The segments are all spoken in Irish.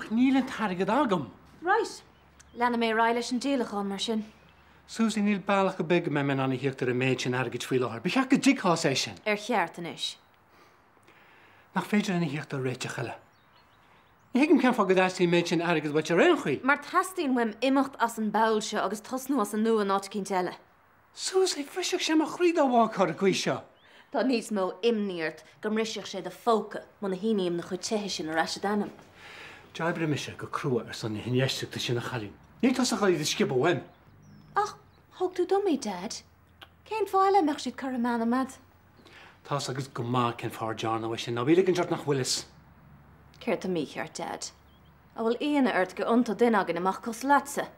Ach níl an t-airgead agam. Right. Leanfaidh mé ar aghaidh leis an díolachán mar sin. Susie, níl bealach ar bith go mbeidh mé in ann a thíocht ar an méid sin airgid faoi láthair. Ba cheart go dtuigfeása é sin. Ar cheart anois? Nach féidir linn a thíocht ar réiteach eile? Ní thuigim cén fáth go dteastaíonn an méid sin airgid uait ar aon chaoi. Mar teastaíonn uaim imeacht as an bpoll seo agus tosnú as an nua in áit eicínt eile. Susie, bhrisfeadh sé mo chroí dá bhfágfá ar an gcaoi seo. Tá níos mó imní ort go mbrisfeadh sé do phóca muna shíním na chuid tithe sin ar ais i d'ainm. D'oibrigh mise go crua ar son na hinfheistíochta sin, a chailín. Níl tusa ag dul iad a sciobadh uaim. Ach thug tú dom iad, Dad. Cén fáth eile a mbeadh siad curtha i m'ainm a'd? Tá's agat go maith cén fáth ar dearnadh é sin. Ná bí ag ligint ort nach bhfuil fhios. Céard tá mícheart, Dad? An bhfuil ionadh ort gur iontódh duine againn amach cosúil leatsa?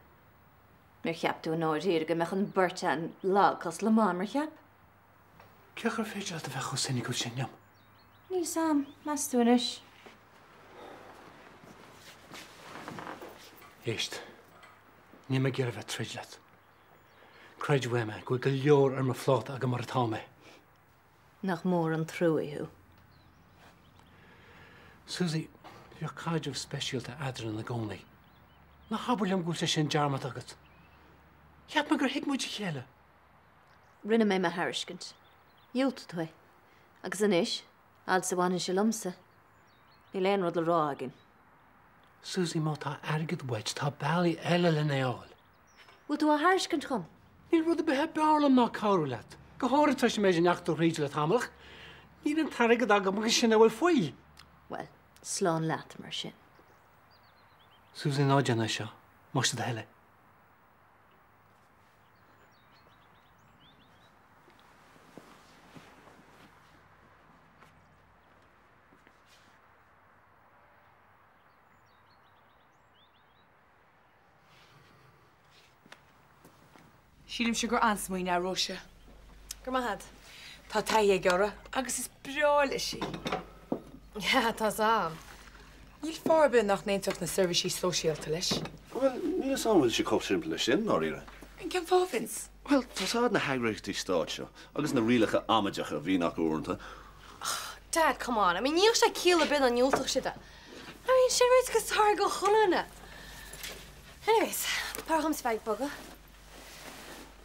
Ar cheap tú i ndáiríre go mbeadh an bheirt a'inn lag cosúil le Mam, ar cheap? Cén chaoi ar féidir leat a bheith chomh soiniciúil sin liom? Níl 's a'm, meas tú anois? Éist, níl mé ag iarraidh a bheith ag troid leat. Creid uaim é go bhfuil go leor ar mo phláta agam mar atá mé. Nach mór an trua thú. Susie, bhíodh caidreamh speisialta eadrainn i gcónaí. Ná habair liom go bhfuil sé sin dearmadta agat. Cheap mé gur thuig muid a chéile. Rinne mé mo thairiscint. Dhiúltaigh tú é. Agus anois, fhad is a bhaineann sé liomsa, níl aon rud le rá againn. Susie, má tá airgead uait, tá bealaí eile lena fháil. Bhfuil tú á thairiscint dhom? Níl rud ar bith ab fhearr liom ná cabhrú leat, go háirithe tar éis an méid a ndeachaigh tú thríd le tamall, ach níl an t-airgead agam agus sin a bhfuil faoi. Bhuel, slán leat mar sin. Susie, ná déan é seo, más é do thoil é. Sílimse gur an-smaoineamh é, Róise. Go raibh maith agat. Tá taithí aige uirthi agus is breá leis í. Yeah, tá 's a'm. Níl fáth ar bith nach n-aontódh na seirbhísí sóisialta leis. Bhuel, níl 'fhios a'm an bhfuil sé chomh simplí leis sin, i ndáiríre. Cén fáth, Vince? Bhuel, tá's a'd na heagraíochtaí stáit seo agus na rialacha amaideacha a bhíonn acu uaireanta. Dad, come on. I mean, níl sé ciall ar bith dá ndiúltódh siad é. I mean, sin rud go sár go chuile dhuine. Anyways, b'fhearr dhomsa bheith ag bogadh.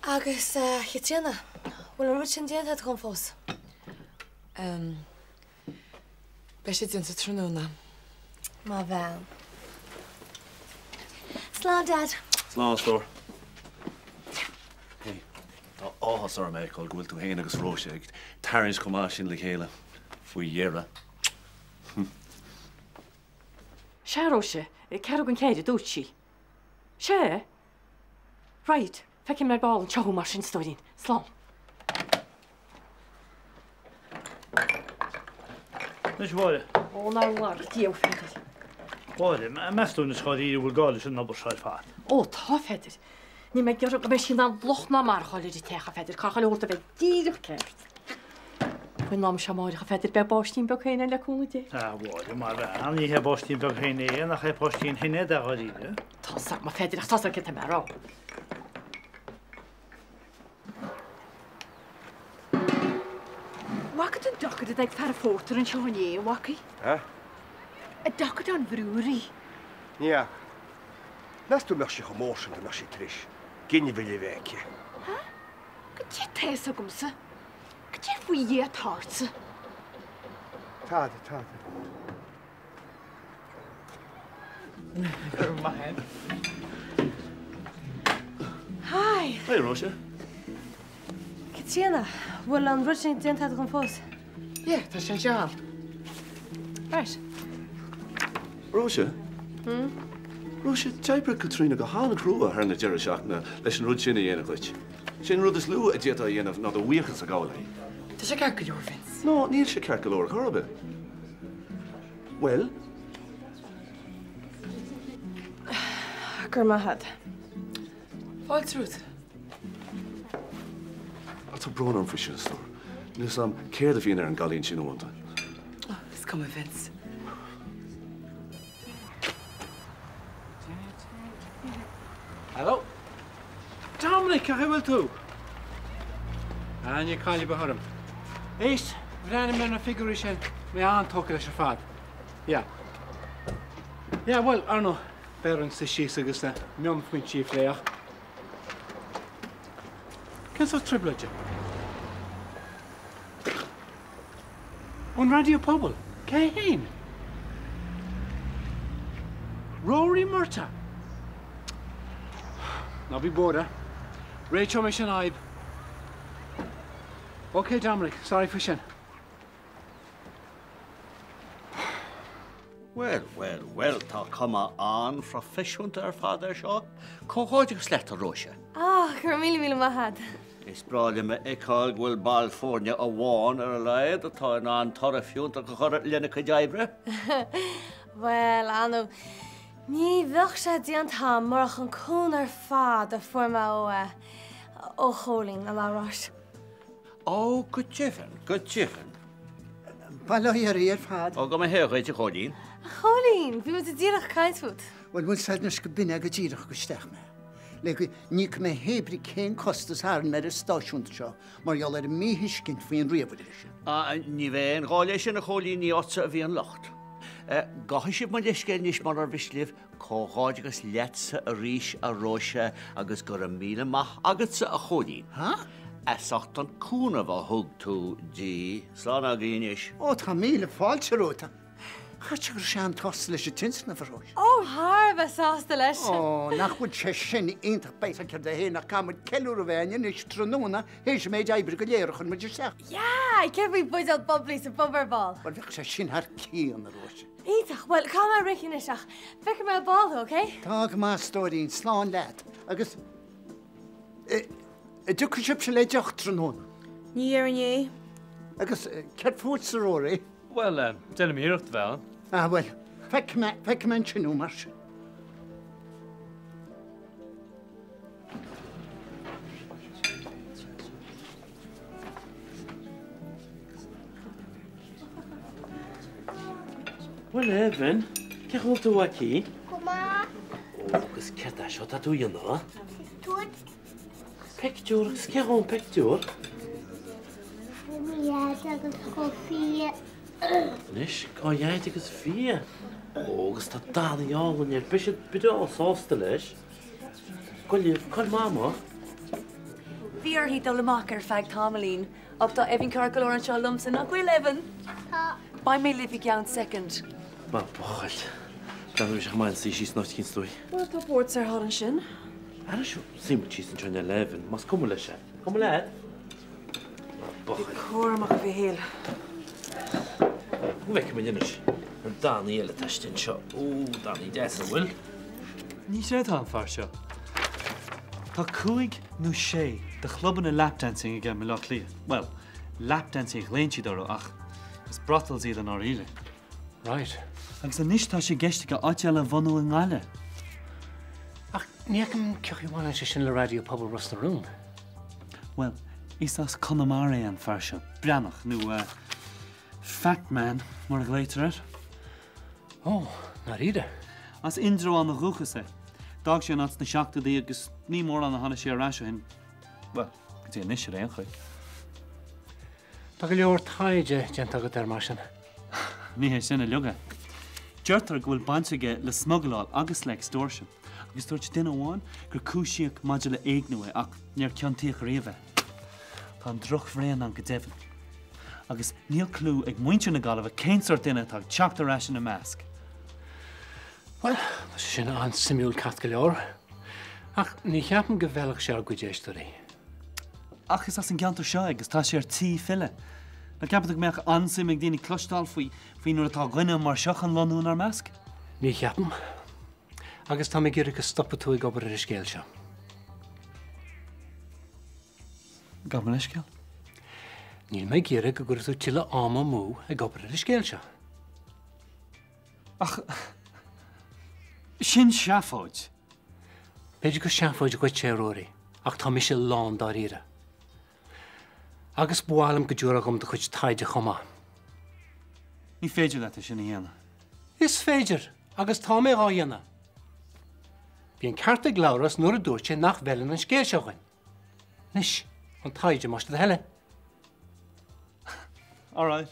Agus, a Chaitríona, bhfuil an rud sin déanta agat dhom fós? Em, beidh sé déanta tráthnóna. Mo bhean. Slán, Dad. Slán, a stór. Hey, tá áthas orm a fheiceáil go bhfuil tú féin agus Róise ag tarraingt chomh maith sin le chéile. Faoi dheireadh. Sea, Róise, ceathrú don cheithre, dúirt sí. Sea? Right, feicfidh mé ar ball anseo thú mar sin, stóirín. Slán. Anois, a Mháire. Ó, nár laga Dia thú, a Pheadair. Mháire, meas tú anois dháiríre an bhfuil gá leis an obair seo ar fad? Ó, tá, a Pheadair. Níl mé ag iarraidh go mbeidh sí in ann locht ná mear a fháil ar an teach, a Pheadair. Caithfidh chuile shórt a bheith díreach ceart. Faoin am seo amáireach, a Pheadair, beidh a bpáistín beag féin ann le cúnamh Dé. A Mháire, mo bhean, ní hé a bpáistín beag féin é, nach é páistín Shinéad é dháiríre? Tá's agam, a Pheadair, ach tá's agat céard tá mé a rá. Bhfaca tú an deocair a d'fhág fear an phórtair anseo inné, an bhfacaidh? A? An deocair an bhrewery. Ní fhaca. Meas tú an mbeadh sí chomh mór sin dá mbeadh sí tar éis ginmhilleadh a bheith aici? Ha? Goidé tá fhios agamsa? Goidé faoi Dhia atá ortsa? Tada, tada. Go raibh maith agat. Hi! Hi, Róise. Caitríona, bhfuil an rud sin déanta agat dhom fós? Yeah, tá sé anseo. Right. Róise? Hmm? Róise, d'oibrigh Caitríona go han-chrua thar na deireadh seachtaine leis an rud sin a dhéanamh dhuit. Sé an rud is lú a d'fhéadfá a dhéanamh ná do bhuíochas a ghabháil léi. Tá sé ceart go leor, Vince. No, níl sé ceart go leor chor ar bith. Bhuel? Go raibh maith agat. Fáilte romhat. Tá brón orm faoi sin, a stór. Níl 'fhios a'm céard a bhíonn ar an gcailín sin uaireanta. Is cuma, Vince. Hello. Dominic, cén chaoi a bhfuil tú? Ah, níl caill ar bith orm. Éist, bhreathnaigh mé ar na figiúirí sin, mé an-tógtha leis ar fad. Yeah. Yeah, bhuel, ar ndóigh, beidh orainn suí síos agus na mionphointí a phlé ach cén sórt trioblóide? Ón Raidió Pobail? Cé fhéin? Rory Murtagh? Ná bí buartha. Réiteoidh mise an fhadhb. Ok, Dominic, sorry faoi sin. Bhuel, bhuel, bhuel, tá cuma an-phroifisiúnta ar fad air seo. Comhghairdeachas leat, a Róise. Ah, go raibh míle míle maith a'd. Is breá liom a fheiceáil go bhfuil ball foirne amháin ar a laghad atá in ann toradh fiúntach a chur lena cuid oibre. Bhuel, ar ndóigh, ní bheadh sé déanta a'm murach an cúnamh ar fad a fuair mé ó, eh, ó Chóilín, a Labhráis. Ó, go deimhin, go deimhin. Bail ó Dhia oraibh ar fad. Ó, go mba hea dhuit, a Chóilín. A Chóilín, bhí muid díreach ag caint fút. Bhuel, bhfuil 's a'd anois go b'in é go díreach go isteach mé. Le go n-íocfaidh mé hé brí cén costas a tharraing mé ar an stáisiún seo mar gheall ar an míthuiscint faoin ríomhaire sin. Ah, ní bheidh aon ghá leis sin, a Chóilín, ní ortsa a bhí an locht. Gabhfaidh sibh mo leithscéal anois murar mhiste libh. Comhghairdeachas leatsa arís, a Róise, agus go raibh míle maith agatsa, a Chóilín. Ha? As ucht an cúnamh a thug tú di. Slán agaibh anois. Ó, tá míle fáilte romhat. Chreid sé go raibh sé an-tsásta leis an tionscnamh, a Róise. Ó, thar a bheith sásta leis. Ó, nach bhfuil sé sin iontach. Beidh a fhios a'd céard é féin nach gcaithfidh muid ceiliúradh a bheith againn anois tráthnóna théis an méid oibre go léir a chuir muid isteach. Yeah! Céard faoi buidéal bubbly sa bpub ar ball? Bhuel, bheadh sé sin thar cionn, a Róise. Iontach! Bhuel, caithfidh mé rith anois ach feicfidh mé ar ball thú, ok? Tá go maith, a stóirín, slán leat. Agus an dtiocfaidh sibhse le deoch tráthnóna? Ní dhéarfainn é. Agus céard fútsa, Rory? Bhuel, déanfaidh mé iarracht a bheith ann. Ah, bhuel, feicfidh mé, feicfidh mé ansin thú mar sin. Bhuel, a Evan, cén chaoi a bhfuil tú aici? Go maith. Ó, agus céard é seo atá tú a dhéanamh? Pictiúr. Pictiúr, agus cé dhó an pictiúr? Do mo dhaid agus do Fia. Anois, do dhaid agus Fia. Ó, agus tá dath álainn air, beidh siad breá sásta leis. Goile, cá bhfuil Mama? Bhí uirthi dul amach ar feadh tamaillín, ach tá Evan ceart go leor anseo liomsa, nach bhfuil, Evan? Tá. Beidh mé libh i gceann soicind. Maith buachaill. Breathnóidh sé chomh maith suí síos in áit eicínt dúinn. Bhuel, tá bord saor thall ansin. Ara seo, suífidh muid síos anseo le Evan, más cuma leis é. Cuma leat? Maith buachaill. Bí cúramach, a Mhichíl. Go bhfeicfidh muid anois an dathannaí eile atá istigh anseo. Ó, dathannaí deasa, an bhfuil? Ní chreidfeá an fear seo. Tá cúig nó sé de chlubanna lap dancing aige i mBaile Átha Cliath. Bhuel, lap dancing a ghlaonn siad orthu ach is brothels iad i ndáiríre. Right. Agus anois tá sé i gceist aige áit eile a bhunú i nGaillimh. Ach ní fheicim cén chaoi a mbaineann sé sin le Raidió Pobail Ros na Rún. Bhuel, is as Conamara é an fear seo, Breathnach, nó eh, Fat Man mar a ghlaoitear air. Ó, ndáiríre? As Indreabhán ó dhúchas é. D'fhág sé an áit sna seachtóidí agus ní mórán a tháinig sé ar ais ó shin. Bhuel, go dtí anois ar aon chaoi. Tá go leor taighde déanta agat air mar sin. Ní hé sin uilig é. Deirtear go bhfuil baint aige le smugaláil agus le extortion, agus dúirt duine amháin gur cúisíodh maidir le éigniú é ach níor ciontaíodh ariamh é. Tá an drochbhraon ann go deimhin. Agus níl cliú ag muintir na Gaillimhe cén sórt duine atá ag teacht ar ais ina measc. Bhuel, tá sé sin an-suimiúil ceart go leor. Ach ní cheapaim go bhfeilfeadh sé ár gcuid éisteoirí. Ach is as an gceantar seo é agus tá sé ar tí filleadh. Nach gceapann tú go mbeadh an-suim ag daoine cloisteáil faoi, faoi nuair atá dhuine mar seo chun lonnú inár measc? Ní cheapaim. Agus táim ag iarraidh go stopfaidh tú ag obair ar an scéal seo. Gabh mo leithscéal. Níl mé ag iarraidh go gcuirfidh tú tuilleadh ama amú ag obair ar an scéal seo. Ach sin seafóid. B'fhéidir gur seafóid dhuit é, a Ruairí, ach tá mise lán dáiríre. Agus ba mhaith liom go dtabharfá dhom do chuid taighde chomh maith. Ní féidir leat é sin a dhéanamh. Is féidir, agus tá mé dhá dhéanamh. Bhí an ceart ag Labhrás nuair a dúirt sé nach bhfeileann an scéal seo dhuinn. Anois, an taighde, más é do thoil é. All right.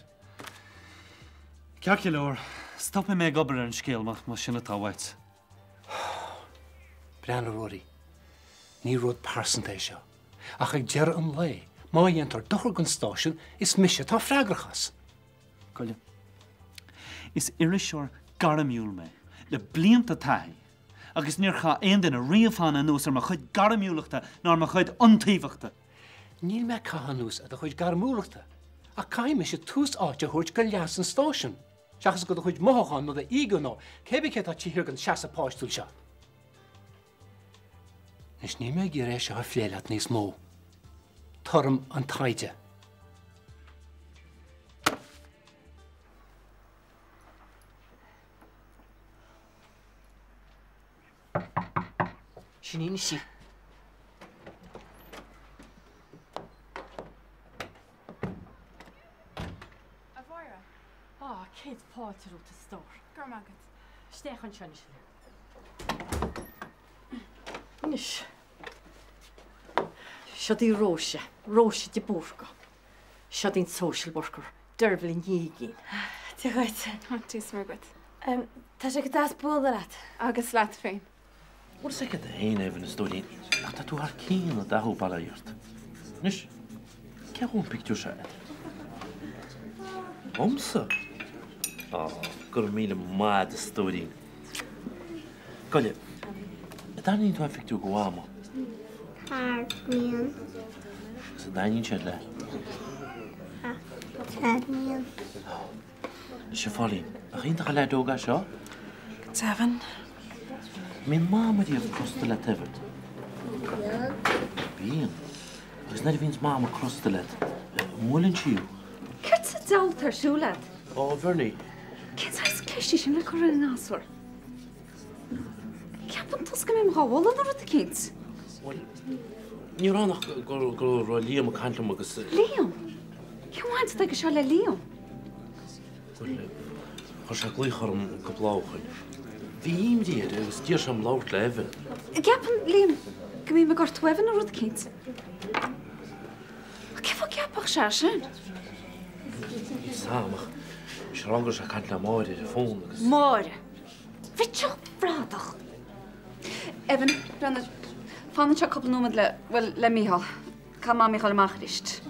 Ceart go leor. Stopfaidh mé ag obair ar an scéal má sin atá uait. Breathnaigh, a Ruairí. Ní rud pearsanta é seo. Ach ag deireadh an lae, má dhéantar dochar don stáisiún, is mise atá freagrach as. Goile. Is iriseoir gairmiúil mé, le blianta taithí, agus níor chaith aon duine riamh cheana anuas ar mo chuid gairmiúlachta ná ar mo chuid iontaobhachta. Níl mé ag caitheamh anuas ar do chuid gairmiúlachta, ach caithfidh mise tús áite a thabhairt go leas an stáisiúin, seachas go do chuid mothúchán nó do ego nó cé bith cé atá taobh thiar den seasamh páistiúil seo. Anois níl mé ag iarraidh é seo a phlé leat níos mó. Tá orm an taighde. Sin í anois í. A Mháire. Á, céad fáilte romhat, a stór. Go raibh maith agat. Isteach anseo anois. Anois. Siod í Róise, Róise de Búrca. Siod í an social worker, Deirbhile Ní Uiginn. Dia dhuit. Dia is Muire dhuit. Tá sé go deas bualadh leat. Agus leat féin. Bhuel is agat féin Evan a stóirín, ach tá tú thar cionn i dtathú bail ó Dhia ort. Anois, cé dhó an pictiúr seo agat? Dhomsa? Á, go raibh míle maith agat a stóirín. Goile, an dtaitníonn tú an phictiúr go Mhama? Taitníonn. Agus an dtaitníonn siad leat? Taitníonn. Anois a Phóilín, nach iontach an leaid óg é seo? Go deimhin. An mbíonn Mama riamh crosta leat Evan? Bíonn. Bíonn. Agus nuair a bhíonns Mama crosta leat, an mbuaileann sí thú? Céard sa diabhal atá ar siúl agat? Ó, a Bhernie. Cén saghas ceiste sin le cur ar an ngasúr? Ceapann tusa go mbeinn dhá mholadh nó rud eicínt? Bhuel, ní raibh ann ach go raibh Liam ag caint liom agus. Liam? Cén bhaint atá aige seo le Liam? Bhuel, chuir sé glaoch orm cúpla lá ó shoin. Bhí imní air agus d'iarr sé orm labhairt le Evan. An gceapann Liam go mbím ag gortú Evan nó rud eicínt? Ach cén fáth a gceapfadh sé sin? Níl 'fhios a'm ach bhí sé ag rá go raibh sé ag caint le Máire ar an bhfón agus. Máire! Bitseach bradach! Evan, breathnaigh, fan anseo cúpla nóiméad le, bhuel, le Mícheál. Caithfidh Mamaí a dhul amach arís.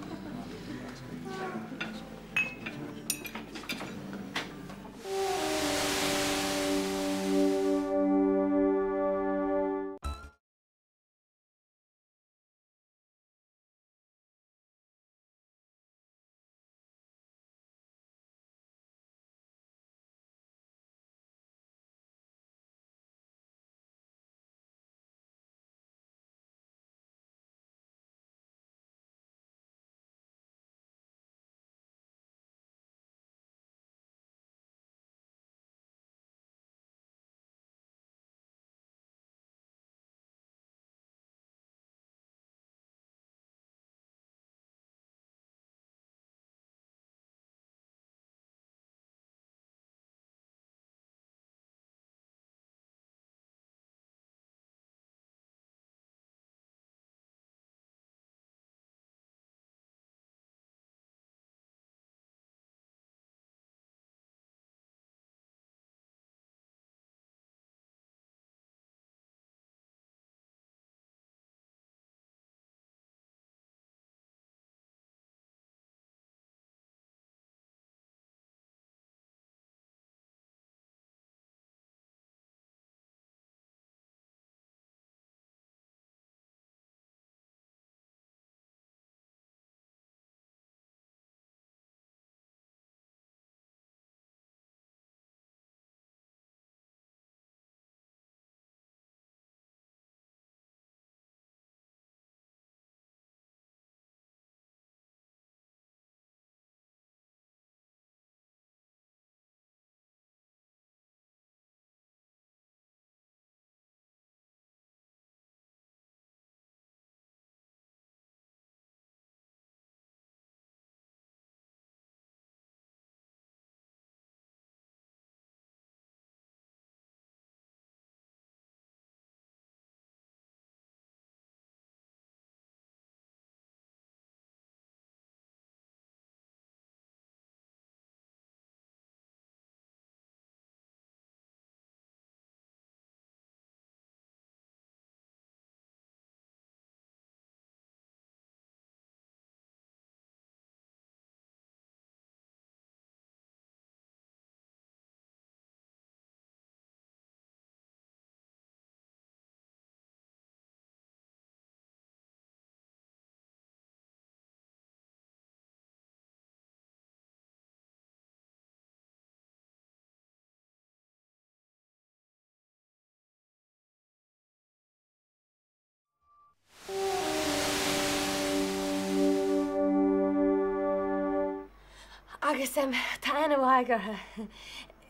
Agus tá aithne mhaith aige uirthi.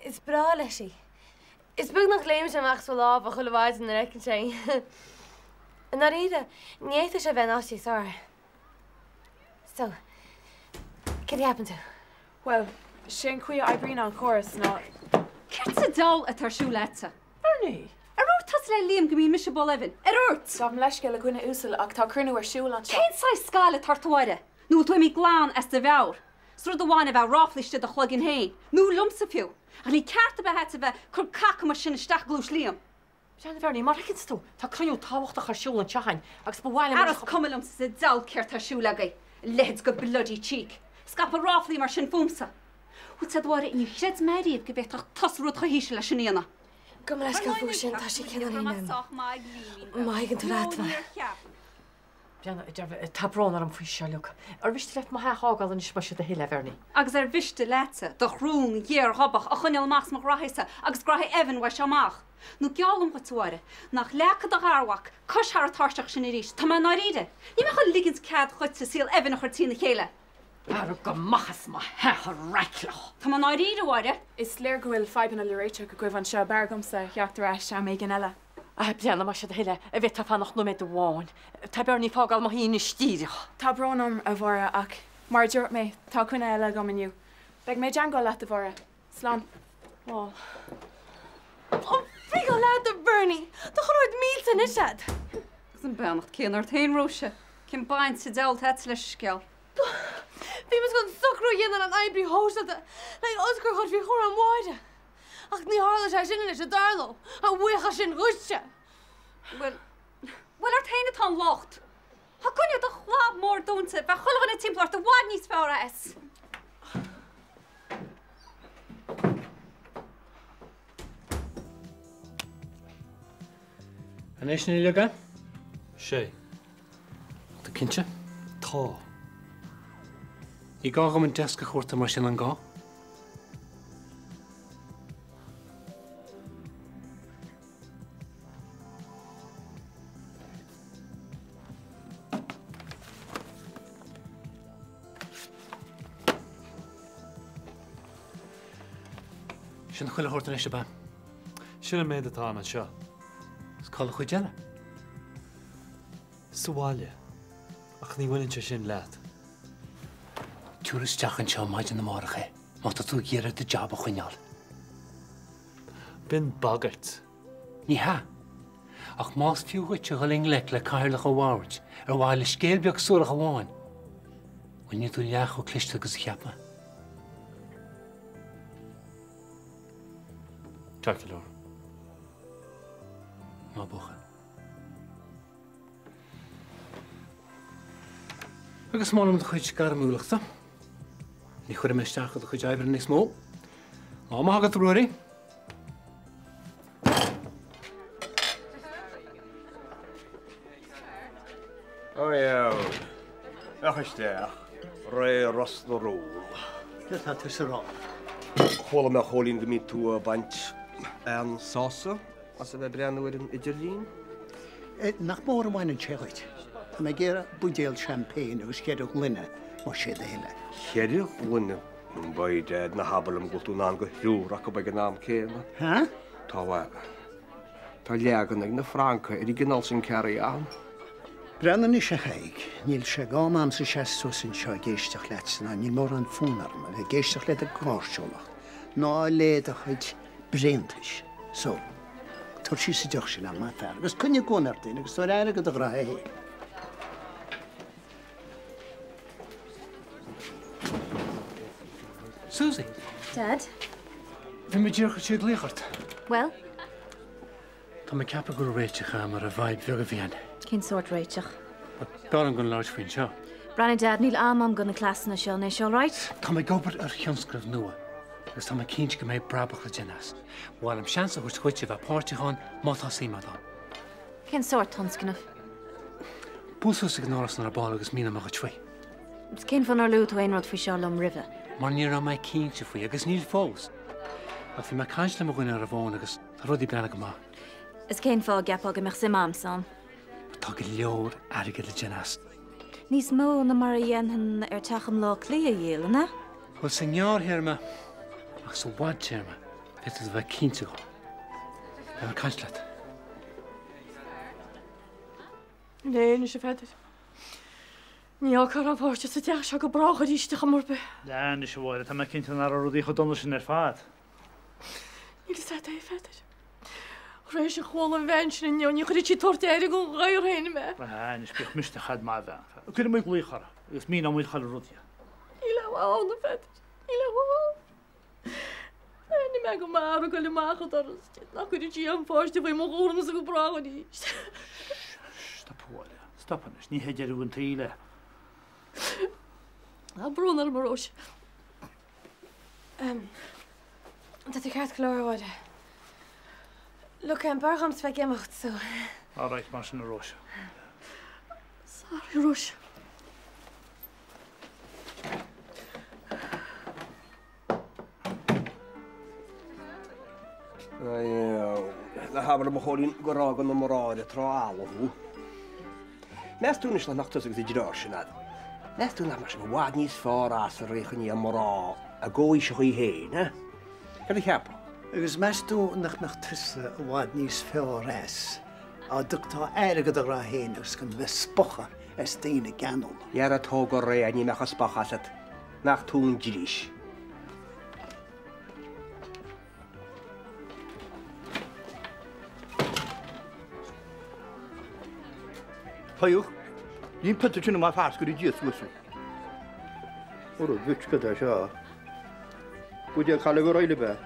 Is breá leis í. Is beag nach léimeann sé amach as a lámha chuile mhaidin nuair a fheiceann sé í. I ndáiríre, ní fhéadfadh sé a bheith in áit níos fearr. So, céard a cheapann tú? Bhuel, sé an chaoi a oibríonn an córas ná. Céard sa diabhal atá ar siúl agatsa? Bernie! Ar dhúirt tusa le Liam go mbíonn mise ag bualadh Evan? Ar dhúirt? Gabhaim leithscéal a dhuine uasail ach tá cruinniú ar siúl anseo. Cén saghas scaill atá ort a Mháire? Nó bhfuil tú imithe glan as do mheabhair? Is rud amháin a bheith ráflaí istigh i do chloigeann féin, nó liomsa fiú, ach níl ceart ar bith agat a bheith ag cur caca mar sin isteach i gcluais Liam. Breathnaigh a Bhernie, mar a fheiceanns tú, tá cruinniú tábhachtach ar siúl anseo againn agus ba mhaith liom Ara is cuma liomsa sa diabhal céard tá ar siúl agaibh, a leithéid de bloody cheek. Scaipeadh ráflaí mar sin fúmsa. Bhfuil 's a'd a Mháire, níor chreid mé riamh go bhféadfadh tusa rud chomh híseal leis sin a dhéanamh. Gabh mo leithscéal faoi sin, tá sé cineáilín, má thuigeann tú leat mé. Breathnaigh, tá brón orm faoi seo, look. Ar mhiste leat mo theach a fhágáil anois más é do thoil é, a Bhernie? Agus ar mhiste leatsa do shrón ghéar ghobach a choinneáil amach as mo ghraithíosa agus graithí Evan uaidh seo amach? Nó geallaim dhuit, a Mháire, nach leagfaidh do gharmhac cois thar an tairseach sin arís, tá mé i ndáiríre. Níl mé chun ligint cead dhuitse saol Evan a chur trína chéile. Ara go amach as mo theach, a raicleach! Tá mé i ndáiríre, a Mháire. Is léir go bhfuil fadhbanna le réiteach agaibh anseo, b'fhearr dhomsa theacht ar ais am éigin eile. A Breathnaigh, más é do thoil é, an bhféadfá fanacht nóiméad amháin. Tá Bernie ag fágáil mo thí anois díreach. Tá brón orm, a Mháire, ach mar a dúirt mé, tá coinne eile agam inniu. Beidh mé i dteangmháil leat, a Mháire. Slán. Slán. Ó, frigáil leat, a Bernie! Tá chuile shórt millte anois a'd. Agus an beannacht céanna ort féin, Róise. Cén baint sa diabhal atá agat leis an scéal? Bhí muid chun socrú a dhéanamh leis an oibrí shóisialta le haghaidh Oscar a chur faoi chúram Mháire. Ach ní tharlóidh sé sin anois, an dtarlódh? A bhuíochas sin dhuitse! Bhuel, bhuel ort féin atá an locht. Tá coinne do chlab mór dúnta, bheadh chuile dhuine timpeall ort i bhfad níos fearr as. An é sin uilig é? Sé. Tá tú cinnte? Tá. Ní gá dhom an deasc a chuartú mar sin, an gá? Sin chuile shórt anois, ab ea? Sin an méid atá ann anseo. Is cá bhfuil an chuid eile? Sa bhaile. Ach ní bhaineann sé sin leat. Tabhair isteach anseo maidin amárach é, má tá tú ag iarraidh do jab a choinneáil. B'in bagairt. Ní hea. Ach más fiú dhuit a dhul i ngleic le cathaoirleach an bhoird ar mhaithe le scéal beag suarach amháin, bhuel níl tú leath chomh cliste agus a cheap mé. Ceart go leor. Maith buachaill. Agus molaim do chuid gairmiúlachta. Ní chuirfidh mé isteach ar do chuid oibre níos mó. Lá maith agat, a Ruairí. Ó yeah. Féach isteach. Ré Ros na Rún. Céard tá tusa a rá? Chuala mé a Chóilín go mbíonn tú ag baint an-sásamh as a bheith ag breathnú ar an idirlíon? Nach mór a bhaineann sé dhuit. Tá mé ag iarraidh buidéal champagne agus cheithre ghloine, más é do thoil é. Cheithre ghloine? By dad, ná habair liom go bhfuil tú in ann do thriúr acu ag an am céanna. Hah? Tá, tá leagan ag na Francaigh ar an gcineál sin carry on. Breathnaigh anois a Thaidhg, níl sé d'am a'msa seasamh suas anseo ag éisteacht leatsa ná níl mórán fonn orm a bheith ag éisteacht le do gháirsiúlacht ná le do chuid bréantais. So, tabhair síos an deoch sin a'm, maith fear, agus coinnigh guaim ort féin agus tabhair aire do do ghraithe féin. Susie! Dad? Bhí mé díreach ag glaoch ort. Bhuel? Tá mé ag ceapadh go bhfuil réiteach agam ar an bhfadhb bheag a bhí ann. Cén sórt réiteach? B'fhearr liom gan labhairt faoi anseo. Breathnaigh Dad, níl am a'm do na cleasanna seo anois, all right? Tá mé ag obair ar thionscnamh nua agus tá mé cinnte go mbeidh brabach le déanamh as. Ba mhaith liom seans a thabhairt dhuit a bheith páirteach ann má tá suim agat ann. Cén sórt tionscnamh? Buail suas ag an árasán ar ball agus míneoidh mé dhuit faoi. Agus cén fáth nár luaigh tú aon rud faoi seo liom roimhe? Mar ní raibh mé cinnte faoi agus níl fós. Ach bhí mé ag caint le mo dhuine ar an bhfón agus tá rudaí ag breathnú go maith. Is cén fáth a gceapfá go mbeadh suim a'msa ann? Tá go leor airgid le déanamh as. Níos mó ná mar a dhéanfainn ar teach i mBleá Cliath a dhíol, an ea? Bhuel, sa ngearrthéarma ach sa bhfadtéarma, féadfaidh tú a bheith cinnte dhó. Beidh mé ag caint leat. Léigh anois, a Pheadair. Ní fhágfar an páiste sa teach seo go brách arís ar chuma ar bith. Lean anois, a Mháire, tá mé cinnte nach raibh rudaí chomh dona sin ar fad. Níl fhios agat é, a Pheadair. Tar éis a chuala an bhean sin inniu, ní chuirfidh sí tabhairt aire don ghadhar féin mé. Ah, anois bíodh misneach a'd maith bhean. Cuirfidh muid glaoch uirthi agus míneoidh muid chuile rud di. Níl aon mhaith ann, a Pheadair. Níl aon mhaith ann. Aithneoidh mé go maith ag goil amach an doras di, nach gcuirfidh sí an pháiste faoi mo chúramsa go brách arís. Stop a Mháire, stop anois, ní hé deireadh an tsaoil é. Tá brón orm, a Róise. Tá tú ceart go leor, a Mháire. Look, b'fhearr dhomsa bheith ag imeacht, so. All right, mar sin a Róise. Sorry, a Róise. Ná habair liom a Chóilín gur fhág na mná ar an trá fhalamh thú. Meas tú anois nach mbeadh tusa agus an deartháir sin a'd? Meas tú nach mbeadh sibh i bhfad níos fearr as a rachainn i mná a gcomhaoiseachaí féin, eh? Cad a cheapfá? Agus meas tú nach mbeadh tusa i bhfad níos fearr as á dtugtá aire do do ghraithe féin agus gan bheith spochadh as daoine geanúla? Dhera tóg go réidh ní mbeadh a spochadh asat. Nach tú an dris. Thaidhg, Ní pionta sin amach fear scoir Dia suas. Ora duit cad é seo. Buidéal caille go réidh le.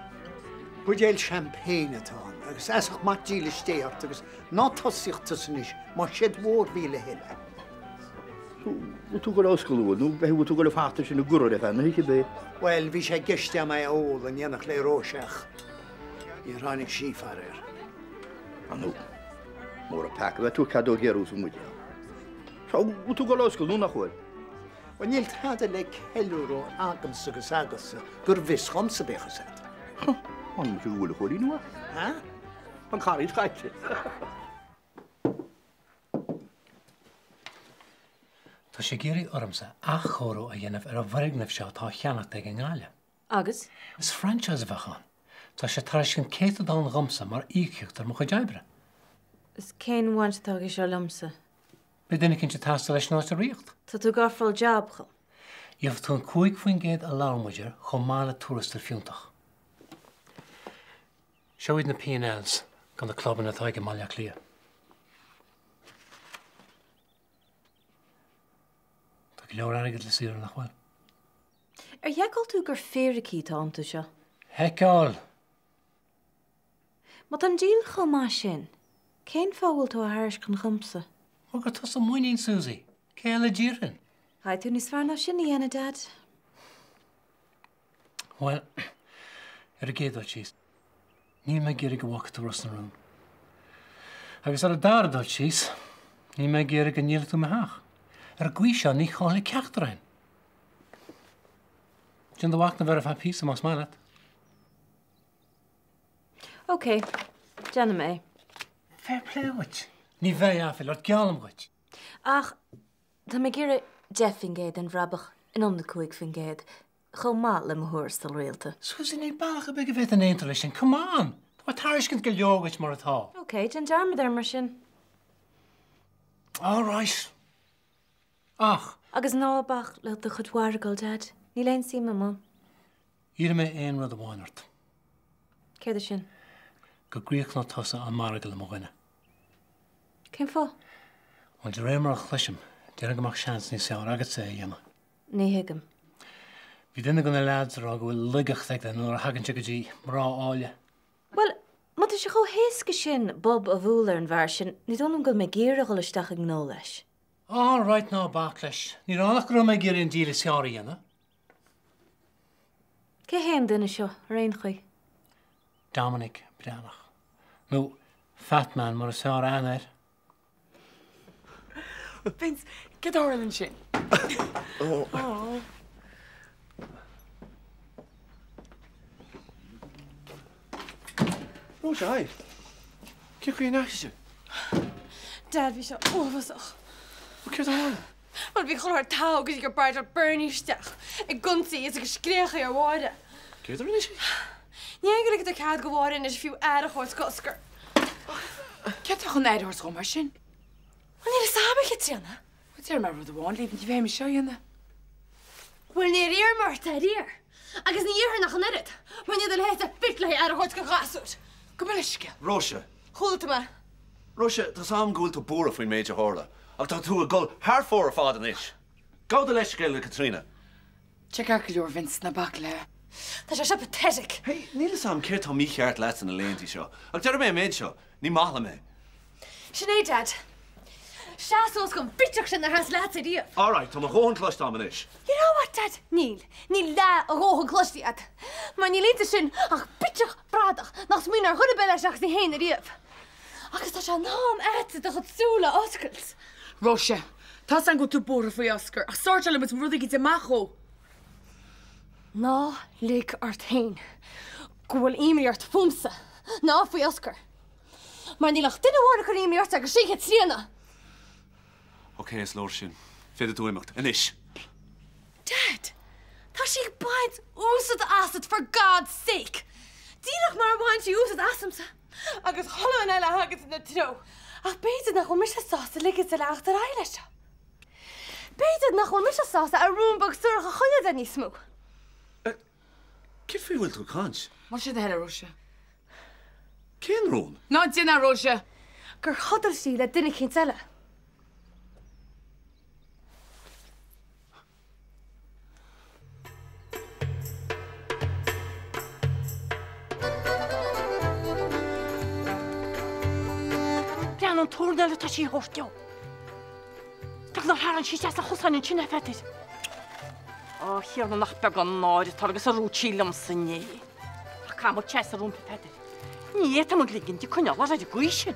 Buidéal champagne atá ann agus easach maith dílis Dé ort agus ná tosaíocht tusa anois más siad mhórmhíle a thuilleadh. Bhfuil tú ag dul a oscailt uaidh nó bhfuil tú ag dul ag fanacht ansin i gcorr ar feadh na hoíche b'é? Bhuel, bhí sé i gceist agam é a ól in éineacht le Róise ach níor tháinig sí, faraor. Ar ndóigh, mór an peaca a bheith tú ag ceadóg ghéarú sa mbuidéal. Seo, bhfuil tú ag dul a oscailt nó nach bhfuil? Bhuel, níl tada le ceiliúradh agamsa agus agatsa gur bhfios dhomsa, bíodh fhios agat. Huh, an mise go bhfuil a Chóilín uaidh? Ha? An carraig chaite. Tá sé ag iarraidh ormsa athchóiriú a dhéanamh ar an bhfoirgneamh seo atá á cheannacht aige i nGaillimh. Agus? Is franchise a bheadh ann. Tá sé ag tairiscint céatadán dhomsa mar íocaíocht ar mo chuid oibre. Is cén bhaint atá aige seo liomsa? Beidh duine eicínt ag teastáil leis an áit a ritheacht. Tá tú ag ofráil jab dhom. Gheobhaidh tú an 5% a labhair muid air chomh maith le tuarastal fiúntach. Seo iad na P and Ls do na clubanna atá aige i mBaile Átha Cliath. Tá go leor airgid le saothrú, nach bhfuil? Ar sheiceáil tú gur fíricí atá iontu seo? Sheiceáil! Má tá an díol chomh maith sin, cén fáth a bhfuil tú á thairiscint dhomsa? Mar gur tusa m'íníon, Susie. Cé eile a d'iarrfainn? Caithfidh tú níos fearr ná sin a dhéanamh, Dad. Bhuel, ar an gcéad dul síos, níl mé ag iarraidh go bhfágfaidh tú Ros na Rún. Agus ar an dara dul síos, níl mé ag iarraidh go ndíolfaidh tú mo theach. Ar an gcaoi seo, ní chaillfidh ceachtar againn. Déan do mhachnamh air ar feadh píosa, más maith leat. Ok, déanfaidh mé é. Fair play dhuit. Ní bheidh aiféala ort, geallaim dhuit. Ach tá mé ag iarraidh 10% den bhrabach in ionad 5%, chomh maith le mo thuarastal rialta. Susie, níl bealach ar bith go bhféadfainn aontú leis sin. Come on! Tá mé ag tairiscint go leor dhuit mar atá. Ok, déan dearmad air mar sin. All right. Ach. Agus ná bac le do chuid mhargaidh, Dad. Níl aon suim agam ann. Iarrfaidh mé aon rud amháin ort. Céard é sin? Go gcríochnóidh tusa an margadh le mo dhuine. Cén fáth? Bhuel, de réir mar a chloisim, déarfainn go mbeadh seans níos fearr agatsa é a dhéanamh. Ní thuigim. Bhí duine de na leaids ag rá go bhfuil laigeacht aige nuair a thagann sé go dtí mná áille. Bhuel, má tá sé chomh héasca sin bob a bhualadh ar an bhfear sin, ní dóigh liom go bhfuil mé ag iarraidh dhul isteach i ngnó leis. All right, ná bac leis. Níor ann ach go raibh mé ag iarraidh an díol is fearr a dhéanamh. Cé hé an duine seo, ar aon chaoi? Dominic Breathnach. Nó Fat Man mar is fearr aithne air. Vince, cad a tharla ansin? Ó. Róise, hi. Cén chaoi a ndeachaigh sé? Dad, bhí sé uafásach. Céard a tharla? Bhuel, bhí chuile shórt togha go dtí gur bargáil Bernie isteach ag ionsaí is ag scréachaigh ar Mháire. Céard a rinne sí? Ní hé go ligtear cead go Mháire anois fiú aire a thabhairt go Oscar. Céard atá chun aire a thabhairt dhó mar sin? Bhuel, níl fhios a'm, a Chaitríona. Bhuel, déarfaidh mé rud amháin libh, ní bheidh mise á dhéanamh. Bhuel, níor iarr mé ort ariamh. Agus ní iarrfainn ach an oiread, mar níl do leithéid de phioc le haghaidh aire a thabhairt go ghasúr. Gabh mo leithscéal. Róise. Chuala tú mé. Róise, tá's a'm go bhfuil tú buartha faoin méid a tharla, ach tá tú ag dul thar fóir ar fad anois. Gabh do leithscéal le Caitríona. Tá ceart go leor, Vince, ná bac léi. Tá sé seo pathetic. Hey, níl fhios a'm céard tá mícheart leatsa na laethanta seo, ach déarfaidh mé an méid seo, ní maith liom é. Sin é, Dad. Seas suas don bitseach sin nár sheas leatsa riamh. All right, tá mo dhóthain cloiste a'm anois. You know what, Dad? Níl. Níl leath a dhóthain cloiste agat. Mar níl inti sin ach bitseach bradach nach smaoiníonn ar dhuine ar bith eile seachas í féin ariamh. Agus tá sé in am a'dsa do chuid súl a oscailt. Róise, tá's a'm go bhfuil tú buartha faoi Oscar, ach sórtáilfidh muid rud éicint amach dhó. Ná lig ort féin go bhfuil imní ort fúmsa ná faoi Oscar. Mar níl ach duine amháin a chuireann imní ort agus sin Caitríona! Ok, is leor sin. Féadfaidh tú imeacht. Anois! Dad! Tá sí ag baint úsaid asat for God's sake! Díreach mar a bhain sí úsaid asamsa agus chuile dhuine eile a thagann ina treo. Ach b'fhéidir nach bhfuil mise sásta ligint di leanacht ar aghaidh leis seo. B'fhéidir nach bhfuil mise sásta a rún beag suarach a choinneáil de níos mó. Céard faoi a bhfuil tú ag caint? Más é do thoil é, a Róise. Cén rún? Ná déan é, a Róise! Gur chodail sí le duine eicínt eile. Breathnaigh an tóin eile atá sí a thabhairt dó. Beag nár tharraing sí isteach sna chosáin ansin é, a Pheadair. Á, a Thiarna, nach beag an náire atá agus a dhúirt sí liomsa inné. Ach caithfidh muid seasamh roimpi, a Pheadair. Ní fhéadfaidh muid ligint di coinneáil uirthi ar an gcaoi sin.